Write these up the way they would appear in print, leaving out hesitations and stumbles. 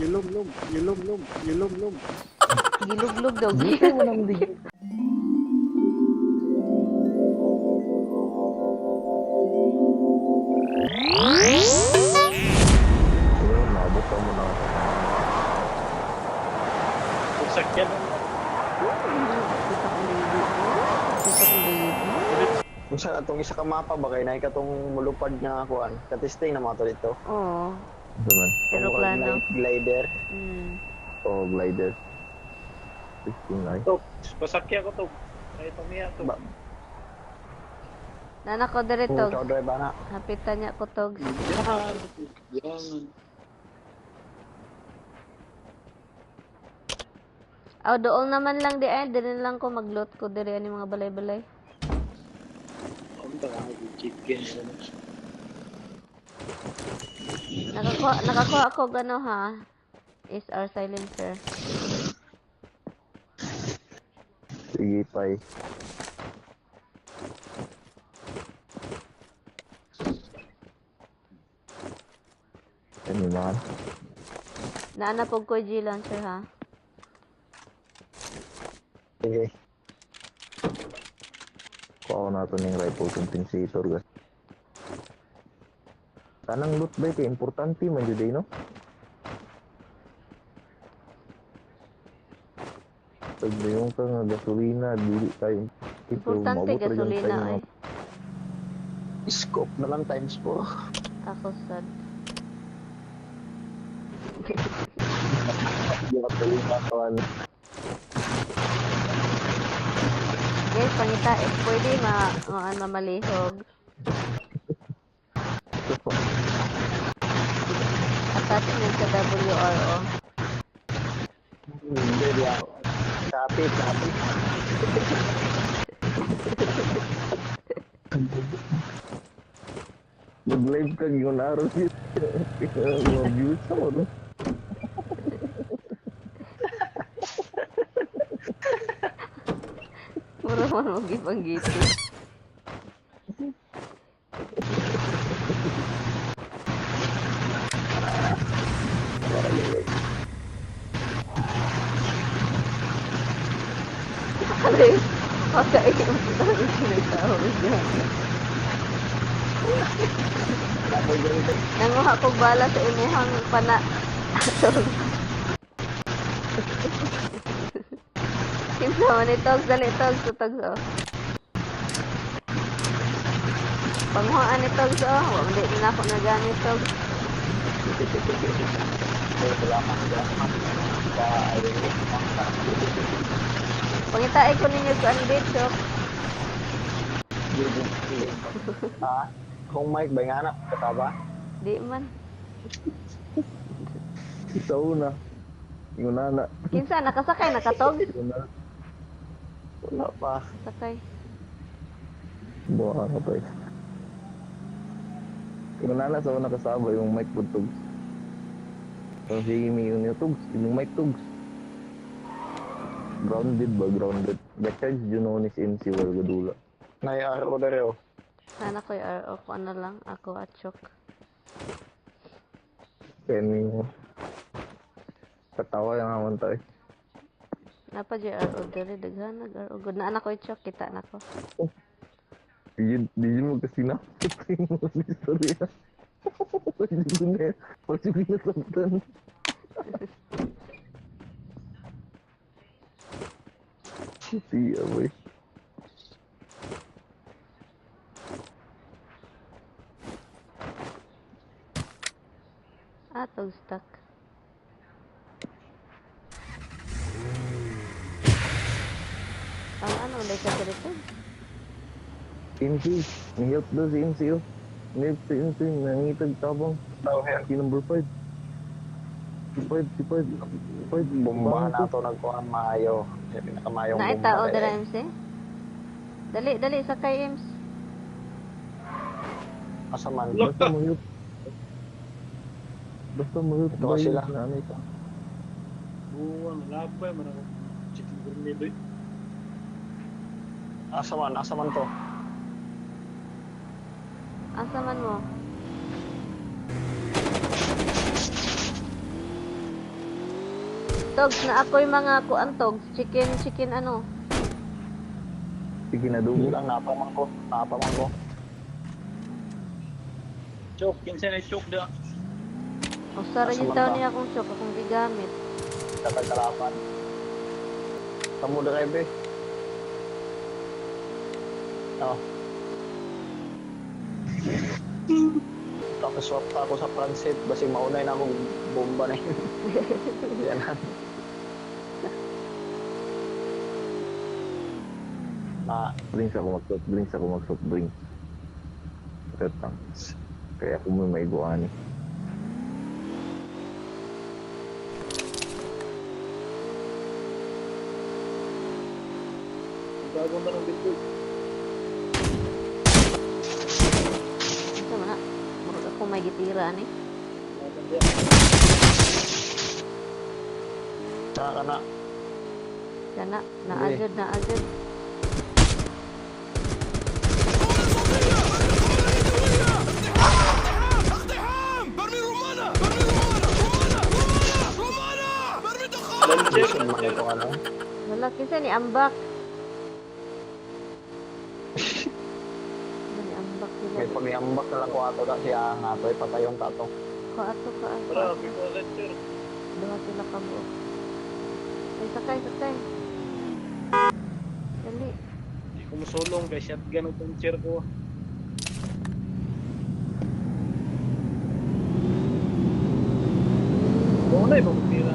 Gilom lom, gilom lom, gilom lom. Giluglog daw. Dito mo nang di. Ayun, maabot ka mo na. Sakyan. Kita kong baby. Kita kong baby. Kung saan atong isa ka mapa ba kay naay katong mulupad nga kuan. Katesting na mga to dito. Oo. Ito man. Aeroplano. Glider. Oh, glider. 15 ay. To, pasakya ko to. Ay tumiya to. Ba- Nana ko dire Oh, tog. ikaw drive ana. Hapitan niya ko tog. Yan. Yan. Aw dool naman lang di ay dire lang ko magloot ko dire ani mga balay-balay. Ang taka chicken. Nakakuha ako gano ha. Is our silencer. Sige, pay. Ano man? Naana po ko G launcher ha. Sige. Kuha ko na ito ng rifle compensator gas. Tanang loot ba kay importante man jud eh, no? Pag yung ka nga gasolina, dili tayo. Importante gasolina ay. Scope na lang times 4. Ako sad. Gasolina kawan. Guys, pangita eh, pwede ma mamalihog. Attachment sa WRO. Hindi di ako. Kapit, kapit. Mag-live ka yung araw siya. Mga views ako, no? Mura man mo gipanggiti. Aray, pagkain mo tayo sinagtao dyan. Nanguha kog bala sa imuhang pana. Kinsa man ni Togs, dali Togs, Togs oh. Panguhaan ni Togs oh, wa man di na ako nagamit Togs. Salamat. Salamat. Sa Pangitain ko ninyo sa bitch oh. Ha? Kung mic ba nga anak? Kataba? Di man. Sa una. Yung nana. Kinsa nakasakay nakatog? Yung nana. Wala pa. Sakay. Buha ka pa eh. Yung nana sa una kasama yung mic po tugs. So, sige may yung tugs. Yung mic tugs. Grounded ba? Grounded. Ga-charge yun noon is MC wal gadula. Nay-RO na rin oh. Sana ko yung RO ko ano lang, ako at chok. Kaya ni katawa yung naman tayo. Napa JRO diri daghan nag RO good na anak ko chok kita na ko. Di mo kasi na. Istorya. Pag ko nasabtan. Siya boy. Ah, tog stuck. Ang ano, ulit ka dito? MC. Ni-help daw si MC oh. Ni-help si MC. Nangitag tabang. Tao here. Si number 5. Si 5, si 5. 5. Bomba na to nagkuhan maayo. Yung pinakamayong Naay bomba. tao na dira eh. MC. Dali, dali sakay MC. Asa man. Basta mo-help. Basta mo-help. Ito kasi sila. Na ano ito. Buwang lapay man ako. Chicken grenade. Asa man, asa man to. Asa man mo? Togs na ako'y mga kuan togs, chicken chicken ano. Sige na dugo. Lang napaman ko, napaman ko. Chok, kinsa na chok da. Usara Asa yung man taon ka? niya akong chok akong gigamit. Katagkalapan. Kamu na kayo, be. Oh. Tapos swap pa ako sa transit basi maunay na akong bomba na yun. Yan na. Na, Drinks ako mag-soft drinks ako mag-soft drinks. Sakit lang. Kaya ako may maiguan eh. Bagong na ng bitbit. Unsa man na? Murag ako may gitira ani. na ka na. Kana naajud naajud. Lancher, Vision man lancher. ito ano. Wala kinsa ni ambak. Wala ni ambak sila. May pag-iambak na lang ko ato na siya nga ato, ipatayon ta to. Ko ato ka ato. Para, before lancher. Duha sila ka buok. Ay sakay sakay. Dali. Di ko musulong kay shotgun og lancher ko. Wala na ibang tira.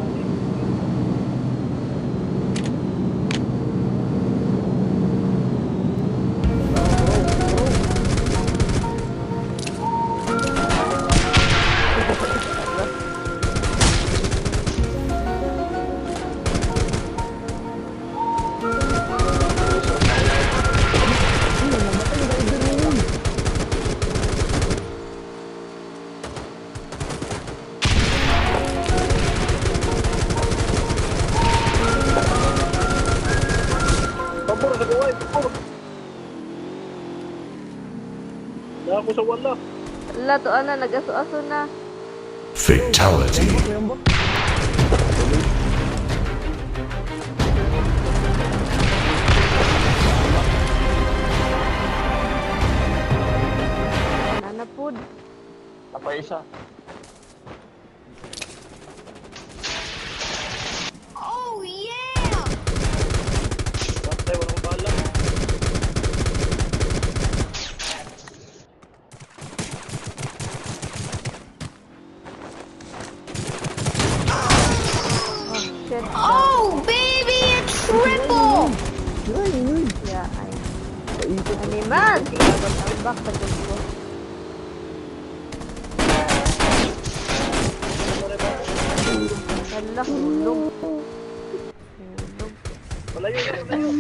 Pabor sa buhay, pabor. Na ako sa wala. La to ana nagaso-aso na. Fatality. Nana pud. Napay isa. Oh yeah! Bantay, walang bala. Oh shit. Oh baby, a triple! Yeah, ay. Animal! Ambak sa ko. Hala, hulog. Hulog. Palayo, palayo.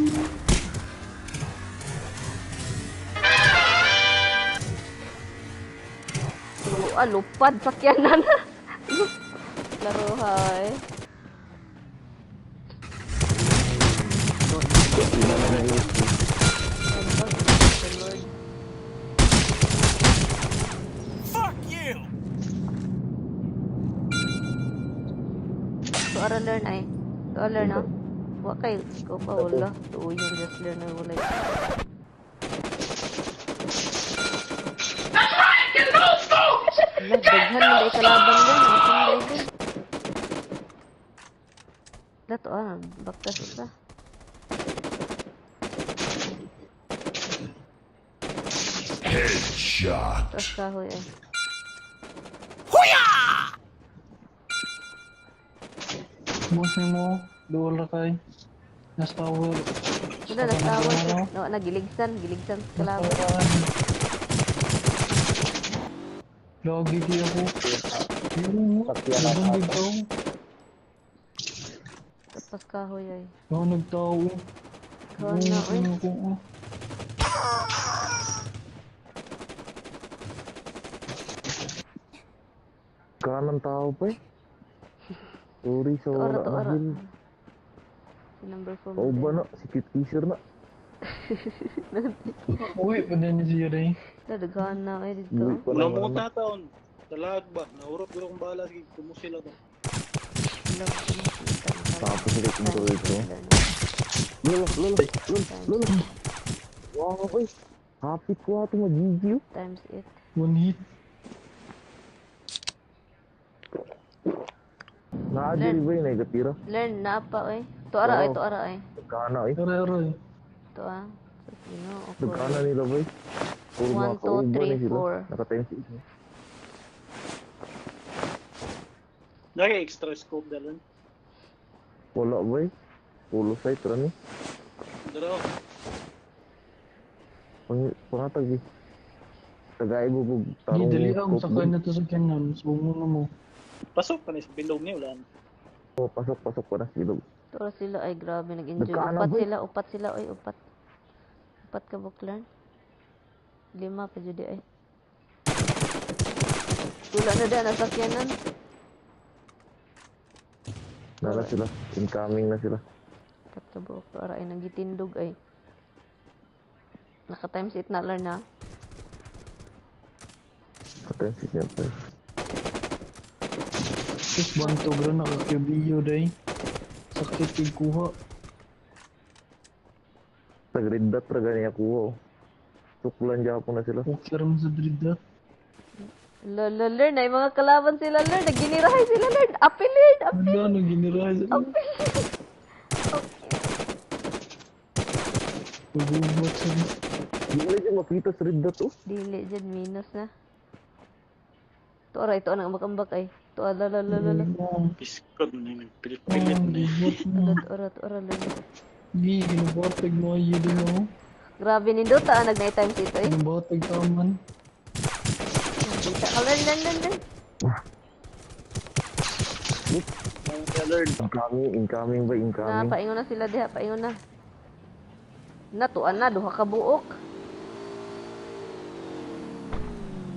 Ah, lupad sakyanan. Laro hay. The Lord. Fuck you! So, ara learn ay. So, learn ah. Wa kay ko pa wala. Tuo yung just learn ay wala. Wala, daghan man day kalaban din. Ang sunday din. Dato ah, baktas isa. Headshot. Taas kahoy ay. Boss mo, duol ra kay. Nas tower. Wala, nagtawag. No, nagiligsan. Giligsan sa kalaban. Lagi di ako. Yung Sakyan ang ibang ato. nagtao. Taas kahoy ay. Ako nagtao. Kahoy na, oy. Ano ko, oh. Kanang tao pa eh. Sorry sa Tuara, wala na tuara. heal. Si number 4 O ba na? Si Cute Kisser na. Uwi pa din ni siya rin. Daghan na ay dito. Buwi pa Wala naman mo na. na taon. Talag ba? Naurot ko akong bala. Sige, kumusila ba? Wala, kumusita. sila control ito. Lolo, lolo, lolo, lolo. Wow, oy. Hapit ko ato ma-GG. Oh. Times 8. One hit. Naa-diri ba yun ay gatira? Learn na pa oy. Tuara oy, Oo. tuara oy. Nagkana eh. Aray, aray. Tuwa. Sa Ginoo ko. Nagkana nila ba eh. Puro One, mga two, kauban three, eh sila. four. Naka-times 8. Eh. Naka extra scope dalon. Wala ba eh. Pulo site ra ni. Daro. Pangatag eh. Tagay mo ko Di, tarong dali ang. scope Sakay ba? na to sa kanan. Sumo na mo. Pasok pa ni sa bilog niya wala na. Oh, pasok, pasok pa na. Bilog. Tuara sila ay grabe nag-enjoy. Nagkaana, Upat boy. sila, upat sila oy, upat. Upat ka buklan. Lima pa jud ay. Wala na dyan, nasakyanan. Nara sila. Incoming na sila. Upat ka buok. Tuara ay nagitindog ay. Naka times 8 na learn na. Naka-times 8 niya pa eh. Tapos bantog ra naka-QBU day. Sakit yung kuha. Nag-red dot ra gani ako. Oh. Suklan dyan na sila. Okay ra man sa dread dot. Lolo, learn ay mga kalaban sila learn. Nagginirahay sila learn. Apil learn, apil. Wala, naginirahay sila. Pagubat sila. Di na siya makita sa red dot oh. Dili dyan, minus na. Tuara ito ang makambak ay. Tuara, la la la la. Oh, Biskot na yung nagpilit-pilit na eh. gubat na. Tuara, tuara, lolo. Di, ginubatag mo ay yun ako. Grabe nindot ah, nag night times ito eh. Ginubatag taman. Kita ka learn, learn, learn, learn. Ang learn. Incoming, incoming ba? Na, Incoming. paingon na sila diha, paingon na. Natuan na, duha ka buok.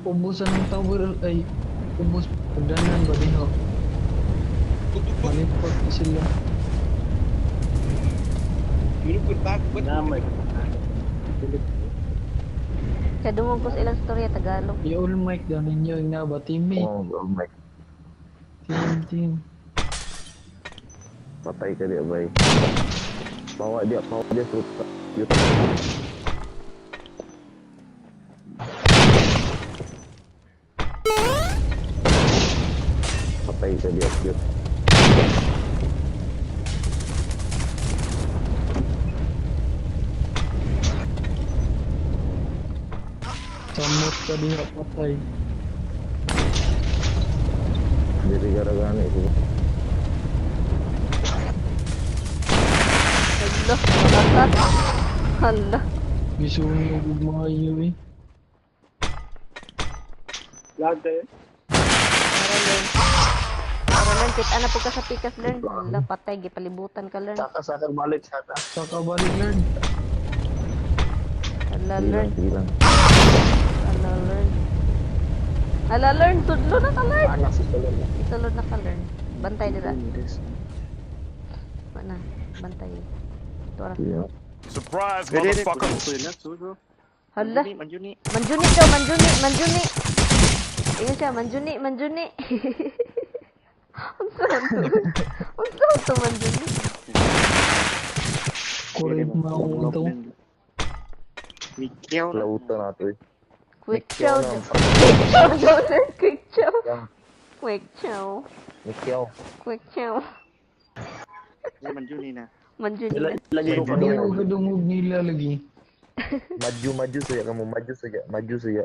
Ubusan ng tower ay ubos pagdanan ba diha? Malipot na sila. Na may. Kaya dungog ko sa ilang storya Tagalog. I-all mic daw ninyo yung naba teammate. Oh, oh my. Team, team. Patay ka di bay. Bawa dia suit. Yut. Patay ka dia, yut. Samot ka diha patay. Diri gara-gara ni ko. Hala, makatat. Hala. Gisunog og maayo eh. Lag tayo. Para learn. Para learn, kita na po ka sa pikas learn. Hala, patay, gipalibutan ka learn. Saka saka balik saka. Saka balik learn. Hala, Sige lang, learn. sige lang. Hala, learn. Hala, learn. Sudlo na ka, learn. Anak si Solon. Isulod na ka, learn. Bantay nila. Wala na, bantay. Tuara. Sige lang. Surprise, motherfucker. Hala. Manjuni daw, manjuni, manjuni. Ingat siya, manjuni, manjuni. Unsa man to? Unsa man to manjuni? Correct mo ako to. Lauta na to eh. Quick Mikyaw chow. na. Quick chow daw, sir. Quick chow. Yeah. Quick chow. Mikyaw. Quick chow. Manjuni na. Manjuni na. Lagi ko Manjuni. Hindi ko kadungog nila lagi. Maju, maju saja kamu, maju saja, maju saja.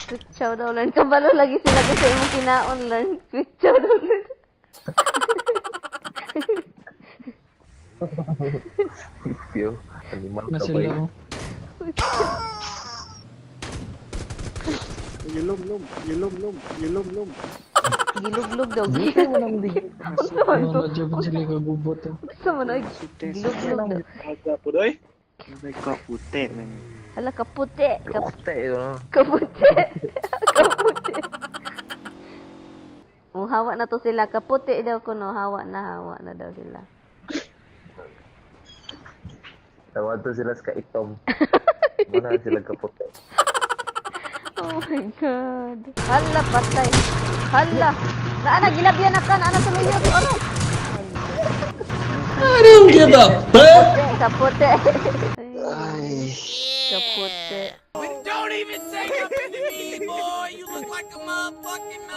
Quick chow daw, learn. Kabalo lagi sila kasi imong kinaon, learn. Quick chow daw, learn. Mikyaw. Animal Na ka ba sila eh? oh. Quick chow. Yulom lom, yulom lom, yulom lom. Giluglog daw. Unsa man Ano to? na dyan sila kagubot oh. Unsa man ay giluglog daw. Aga po doy. Hala kaputi. Kaputi, no? Kaputi. Kaputi. Oh, hawa na to sila. Kaputi daw kuno. Hawa na daw sila. Tawag to sila sa kaitom. Muna sila kaputi. Oh my God. Hala, patay. Hala. Naa na, gilabyan na ka. Naa na sa luyot. Ano? I don't give a fuck. Kapote. Ay. Kapote. Don't even say nothing to me, boy. You look like a motherfucking